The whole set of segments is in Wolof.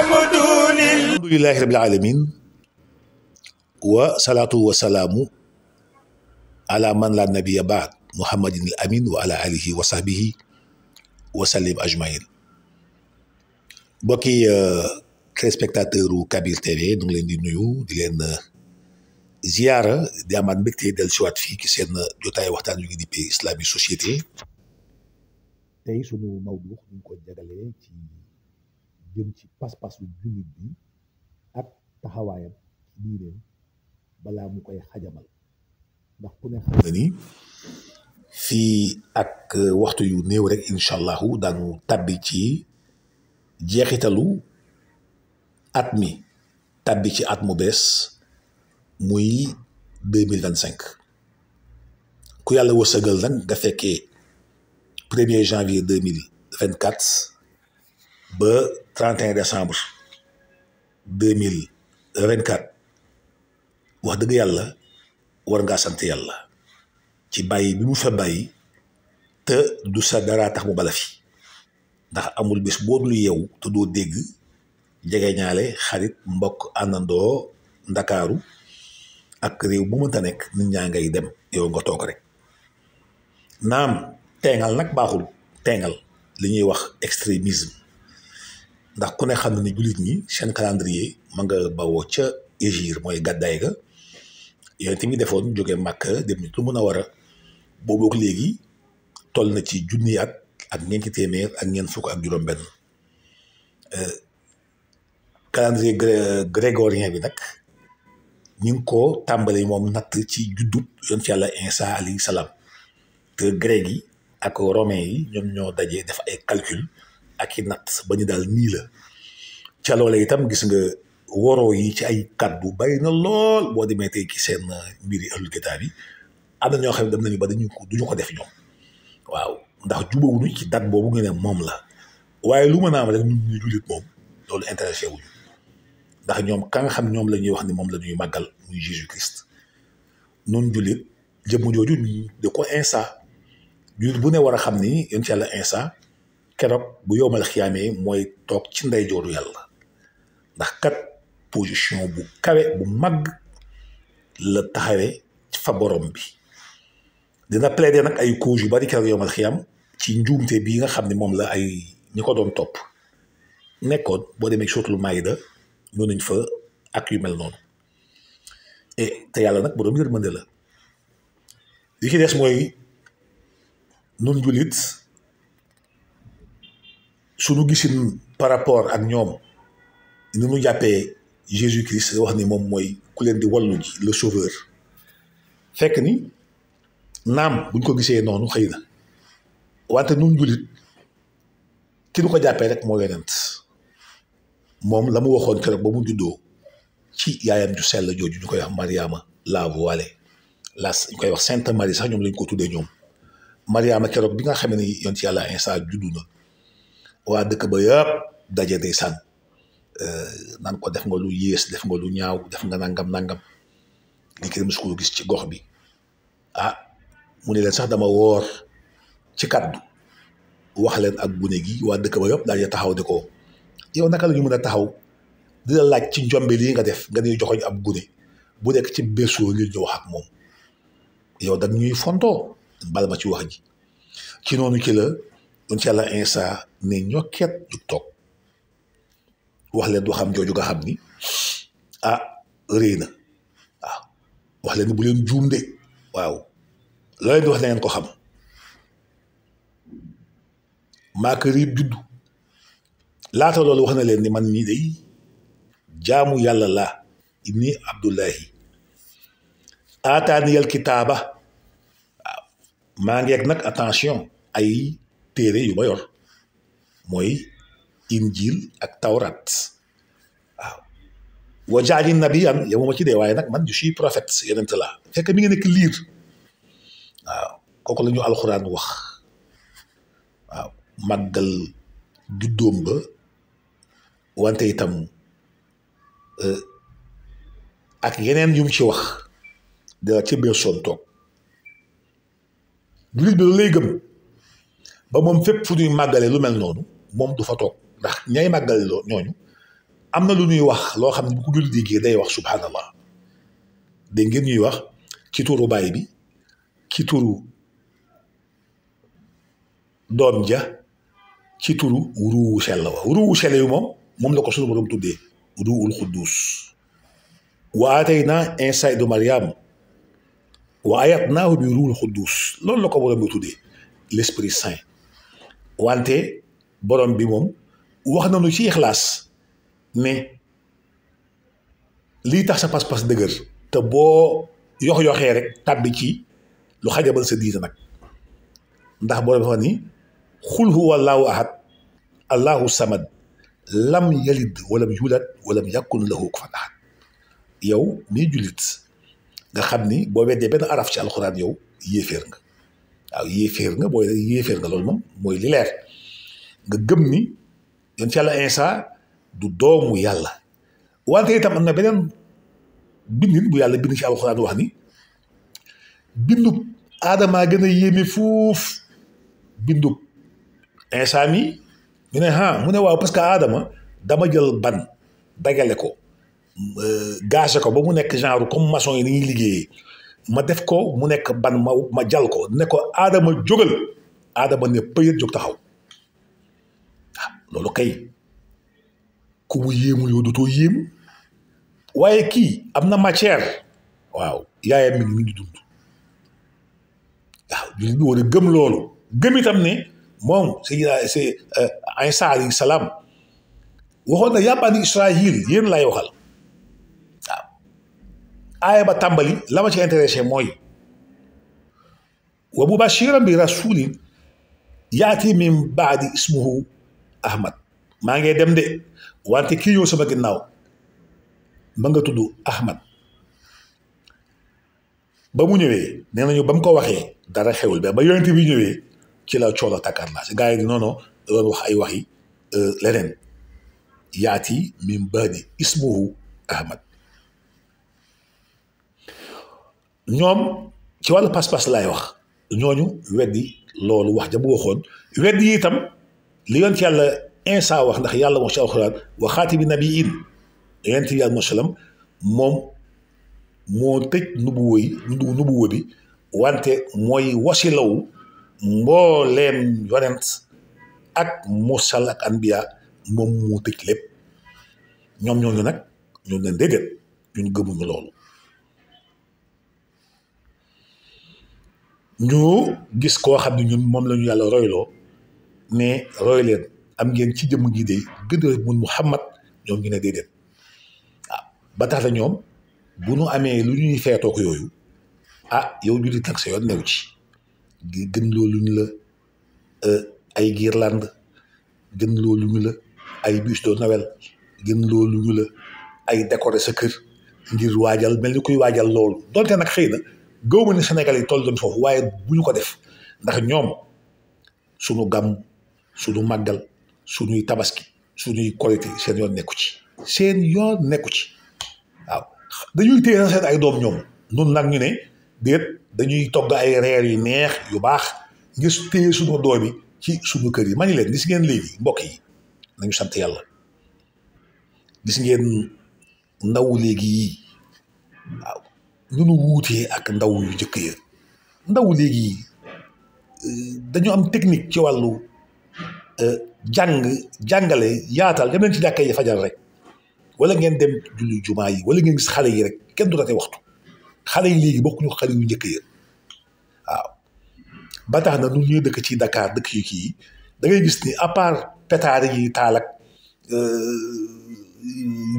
alhamdulillahi rabbil alamin wa salaatu wa salaamu ala man la nabiya baad muhammadin al amin wa ala alihi wa sahbihi wa sallim ajmain. mbokki téléspectateur u Kabir TV ñu ngi leen di nuyu di leen ziyaara di amaat mbégte del siwaat fii ci seen jotaay waxtaan yu ngi dippee islami société. tey sunu mawdu ñu ngi ko jagalee ci jëm ci pas-pasu jullit bi ak taxawaayam ci diineem balaa mu koy xajamal, ndax ku ne xam na ni fii ak waxtu yu néew rek incha allahu daanu tabbi ci jeexitalu at mi, tabbi ci at mu bees muy 2025. ku yàlla wërsëgal nag nga fekkee 1er janvier 2024 ba 31 décembre 2024 wax dëgg yàlla war ngaa sant yàlla ci bàyyi bi mu fa bàyyi te du sa dara tax mu bala fi, ndax amul bés boo dul yeewu te doo dégg jege ñaale xarit mbokk àndandoo ndakaaru ak réew bu mënta nekk nit ñaa ngay dem yow nga toog rek. naam teengal nag baaxul, teengal li ñuy wax extrémisme, ndax ku ne xam na ni jullit ñi seen calendrier ma nga bawoo ca Hégire mooy gàddaay ga yooyu tamit defoon jóge Màkka dem nit lu mën a war a boobook léegi toll na ci junni at ak ñeenti téeméer ak ñeent fukk ak juróom-benn. calendrier grégorien bi nag ñu ngi ko tàmbali moom natt ci juddub yoon ci yàlla Isa alayhi salaam, te grec yi ak romain yi ñoom ñoo dajee def ay calcul ak i natt ba ñu daal nii la. ca loole itam gis nga woroo yi ci ay kaddu bari na lool boo demee tey ci seen mbiri ahlul kitaab yi am na ñoo xam ne dem nañu ba duñu ko def ñoom, waaw ndax jubawuñu ci date boobu nga ne moom la. waaye lu mën a am rek ñun ñu jullit moom loolu intéressé wuñu, ndax ñoom ka nga xam ñoom la ñuy wax ni moom la ñuy màggal muy Jésus Christ. nun jullit jëmm jooju ñu de ko Isa, jullit bu ne war a xam ni yoon ci yàlla Isa keroog bu yowmal xiyaamee mooy toog ci ndeyjooru yàlla, ndax kat position bu kawe bu mag la taxawee fa borom bi. dina plaider nag ay cause yu bari keroog yowmal xiyaam ci njuumte bii nga xam ne moom la ay ñi ko doon topp nekkoon. boo demee suratul Maïda ñoo nañ fa ak yu mel noonu. te yàlla nag borom yërmande la. li ci des mooy nun jullit suñu gisin par rapport ak ñoom ni ñu jàppee Jésus Christ wax ni moom mooy ku leen di wallu ji le sauveur, fekk ni naam buñ ko gisee noonu xëy na, wante nun jullit ki nu ko jàppee rek moo yonent. moom la mu waxoon keroog ba mu juddoo ci yaayam ju sell jooju ñu koy wax Mariama la voilée, ñu koy wax Sainte Marie sax ñoom lañ ko tuddee ñoom. Mariama keroog bi nga xam ne yoon ci yàlla Isa juddu na, waa dëkk ba yëpp daje ndeysaan naan ko def nga lu yées, def nga lu ñaaw, def nga nangam li kenn mësu ko gis ci gox bi. mu ne leen sax dama woor ci kaddu wax leen ak gune gi. waa dëkk ba yëpp daje taxaw di ko yow naka la ñu mën a taxaw di la laaj ci njombe lii nga def nga di joxoñ ab gune bu nekk ci berceau ngir ñu wax ak moom. yow dañ ñuy fontoo bal ma ci wax ji. ci noonu ci la yoon ci yàlla Isa ne ñokket ju toog wax leen waxam jooju nga xam ni rëy na. waaw wax leen bu leen juum de, waaw loo leen di wax na ngeen ko xam. maaka riib juddu laata loolu wax na leen ni man mii day jaamu yàlla la inni abdullahi aataaniyal kitaaba. waaw maa ngeeg nag attention ay téere yu ma yor mooy injil ak tawrat. waaw wa jaali nabiyan yamuma ci dee, waaye nag man je suis prophète, yonent la. fekk mi ngi nekk liir. waaw kooku la ñu alxuraan wax. waaw màggal juddoom ba, wante itam ak yeneen yu mu ci wax dara ci biir son toog. jullit bi lu lay gëm ba moom fépp fu ñuy màggale lu mel noonu moom du fa toog, ndax ñay màggale loo ñooñu am na lu ñuy wax loo xam ne bu ko julli déggee day wax subhanallah dégg ngeen ñuy wax ci turu baay bi ci turu doom ja ci turu ruuwu sell wa ruuwu sell yu moom la ko sunu borom tuddee ruuwul xuddus wa aataynaa Iisaa ibnu Maryam wa ayyadnaahu bi ruuwul xuddus loolu la ko borom bi tuddee l'esprit saint wante borom bi moom wax nañu ci Ixlaas ne lii tax sa pas-pas dëgër te boo yox-yoxee rek tàbbi ci lu xajabal sa diina nag ndax borom dafa ni xul huwa allahu ahad allahu samad lam yalid walam yulad walam yakun lahu kufuwan ahad yow mii jullit nga xam ni boo weddee benn araf ci alxuraan yow yéeféer nga waaw yéeféer nga booy yéeféer nga loolu moom mooy li leer nga gëm ni yoon ci yàlla Iisaa du doomu yàlla wante itam am na beneen bindin bu yàlla bind ci alxuraan wax ni bindub aadamaa gën a yéeme fuuf bindub Iisaa mi ñu ne mu ne waaw parce que aadama dama jël ban dagale ko gaase ko ba mu nekk genre comme maçon yi ni ñuy liggéeyee ma def ko mu nekk ban ma jal ko ne ko aadama jógal aadama ne pëyët jóg taxaw loolu kay ku mu yéemul yow dootoo yéemu waaye kii am na matière waaw yaayam mi ngi dund waaw jullit bi war a gëm loolu gëm itam ne moom c'est Iisaa alayhi salaam waxoon na yaa banii Israaïl yéen laay waxal waaw aaya ba tàmbali la ma ci intéressé mooy wa mubashiran bi rasulin yaati min baadi ismuhu Ahmad maa ngi dem de wante kii ñëw sama ginnaaw ma nga tudd Ahmad ba mu ñëwee nee nañu ba mu ko waxee dara xewul ba yonent bi ñëwee ci la coono takkar naa si gars yi non non doon wax ay waxi leneen yaati min baadi ismuhu Ahmad ñoom ci wàllu pas-pas laay wax ñooñu weddi loolu wax ja bu waxoon weddi yi itam li yoon ci yàlla Iisaa wax ndax yàlla wax ci alxuraan wa xaatimi nabiyiin yonent bi yàlla sallam moom moo tëj nubuwa bi wante mooy wasilawu mbooleem yonent ak mursal ak anbiya moom moo tëj lépp ñoom ñooñu nag ñoom leen déedéet ñun gëmuñu loolu ñu gis koo xam ne ñun moom la ñu yàlla royloo ne roy leen am ngeen ci jëmm gi de gën a mun Muhammad ñoom ñu ne déedéet waaw ba tax la ñoom bu nu amee lu ñuy feetoo ko yooyu yow jullit nag sa yoon new ci gën loolu ñu la ay guirlande gën loolu ñu la ay bûche de Noël gën loolu ñu la ay décorer sa kër ngir waajal mel ni kuy waajal loolu donte nag xëy na gëw ma ne Sénégal yi toll doon foofu waaye bu ñu ko def ndax ñoom suñu gàmm suñu màggal suñuy tabaski suñuy korité seen yoon nekku ci waaw dañuy téye seen ay doom ñoom nun nag ñu ne déet dañuy togg ay reer yu neex yu baax ngir téye suñu doom yi ci suñu kër yi ma ni leen gis ngeen léegi mbokk yi nañu sant yàlla gis ngeen ndaw léegi yii waaw ñu nu wuutee ak ndaw yu njëkk ya ndaw léegi dañu am technique ci wàllu jàngale yaatal dem leen ci jàkka yi fajar rek wala ngeen dem julli jumaa yi wala ngeen gis xale yi rek kenn du rate waxtu xale yi léegi bokkuñu xale yu njëkk ya waaw ba tax na ñun ñuy dëkk ci Dakar dëkk yu kii da ngay gis ni à part pétard yi taal ak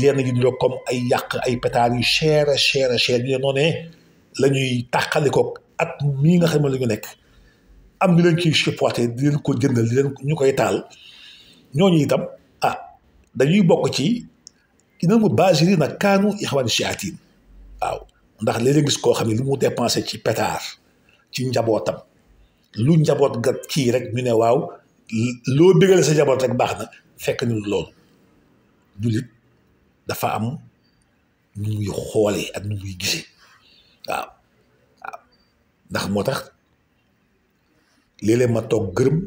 leen gi ñu comme ay yàq ay pétard yu cher ñu ne noonu la ñuy tàqalikoog at mii nga xam ne la ñu nekk am ñu leen ciy supporté di leen ko jëndal di leen ñu koy taal ñooñu itam dañuy bokk ci ina mu basiri nag kaanu ixwaan shayaatiin waaw ndax léeg-léeg gis koo xam ne li mu dépensé ci pétard ci njabootam lu njaboot ga kii rek ñu ne waaw loo bégale sa njaboot rek baax na fekk ñu loolu jullit dafa am nu muy xoolee ak nu muy gisee waaw ndax moo tax léeg-léeg ma toog gërëm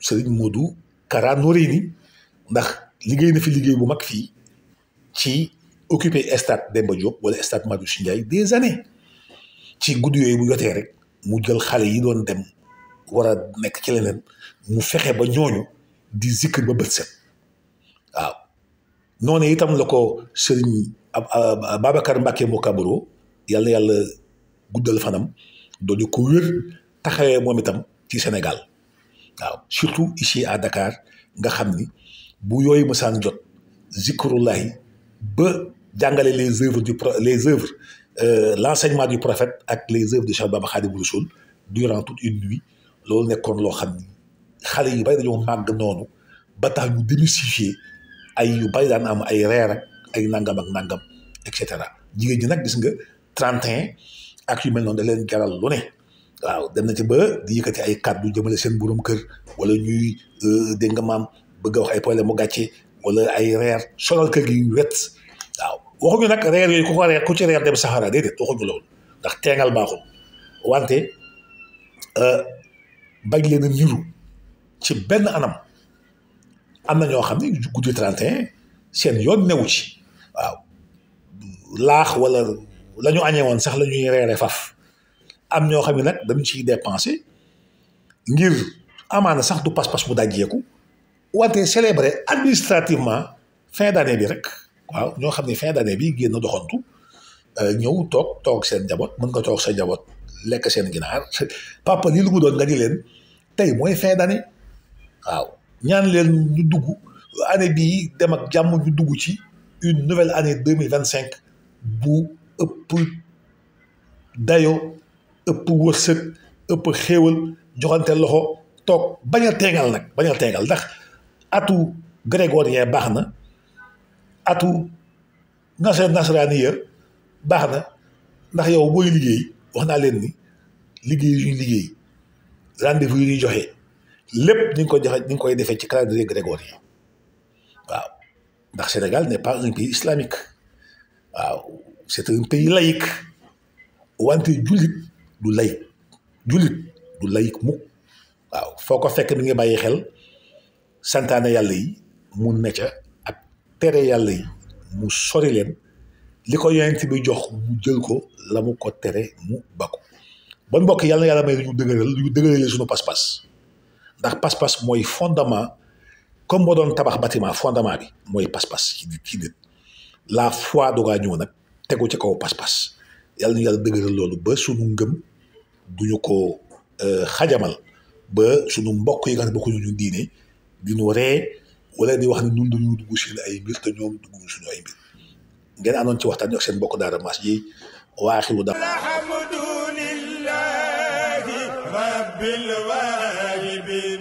Sëriñ Modou Kara Noreyni ndax liggéey na fi liggéey bu mag fii ci occupé stade Demba Diop wala stade Marius Ndiaye des années ci guddi yooyu bu yotee rek mu jël xale yi doon dem war a nekk ci leneen mu fexe ba ñooñu di zikr ba bët set waaw noonu itam la ko sëriñ Babacar Mbacke Mokabaro yàlla yàlla guddal fanam doon ko wér taxawee moom itam ci Sénégal waaw surtout ici à Dakar nga xam ni bu yooyu mësaan jot zikrullahi ba jàngale les œuvres l'enseignement du prophète ak les œuvres de Cheikh Bamba Khadimou Rassoul durant toute une nuit loolu nekkoon loo xam ni xale yu bari dañoo màgg noonu ba tax ñu démystifier ay yu bari daan am ay reer ak ay nangam ak nangam et cetera jigéen ñi nag gis nga 31 ak yu mel noonu da leen jaral lu ne waaw dem na ci ba di yëkkati ay kàddu jëmale seen borom kër wala ñuy dégg nga maam bëgg a wax ay problème mu gàcce wala ay reer sonal kër gi wet waaw waxuñu nag reer yooyu ku ci reer dem saxara déedéet waxuñu loolu ndax teengal baaxul wante bañ leen a niru ci benn anam am na ñoo xam ne guddi 31 seen yoon newu ci waaw laax wala la ñu añee woon sax la ñuy reere faf am ñoo xam ne nag dañu ciy dépensé ngir amaana sax du pas-pas bu dajjeeku wante célébrer administrativement fin d'année bi rek waaw ñoo xam ne fin d'année bi génn doxantu ñëw toog seen njaboot mën nga toog sa njaboot lekk seen ginaar papa lii lu mu doon nga di leen tey mooy fin d'année waaw ñaan leen ñu dugg année bii dem ak jàmm ñu dugg ci une nouvelle année 2025 bu ëpp dayo ëpp wërsëg ëpp xéewal joxante loxo toog bañ a teengal nag bañ a teengal ndax atu grégorien baax na atu nasraaniya baax na ndax yow booy liggéey wax naa leen ni liggéey yu ñuy liggéey rendez-vous yi ñuy joxe lépp ni nga koy joxe ni nga koy defee ci calendrier grégorien waaw ndax Sénégal n'est pas un pays islamique waaw c'est un pays laïque wante jullit du laïque mukk waaw foo ko fekk mi ngi bàyyi xel santaane yàlla yi mu ne ca ak tere yàlla yi mu sori leen li ko yonent bi jox mu jël ko la mu ko tere mu bakku bon mbokk yàlla yàlla may ñu dëgëral suñu pas-pas ndax pas-pas mooy fondement comme boo doon tabax bâtiment fondement bi mooy pas-pas ci nit la foi dogaa ñëw nag tegu ci kaw pas-pas yàlla ñu yàlla dëgëral loolu ba suñu ngëm duñu ko xajamal ba suñu mbokk yi nga xam ne bokkuñu ñu diine di ñu ree wala di wax ne ñun dañu dugg seen ay mbir te ñoom dugguñu suñu ay mbir ngeen àndoon ci waxtaan ak seen mbokk daara Mass Dieye waaxiru da alhamdulillahi rabbil wahibin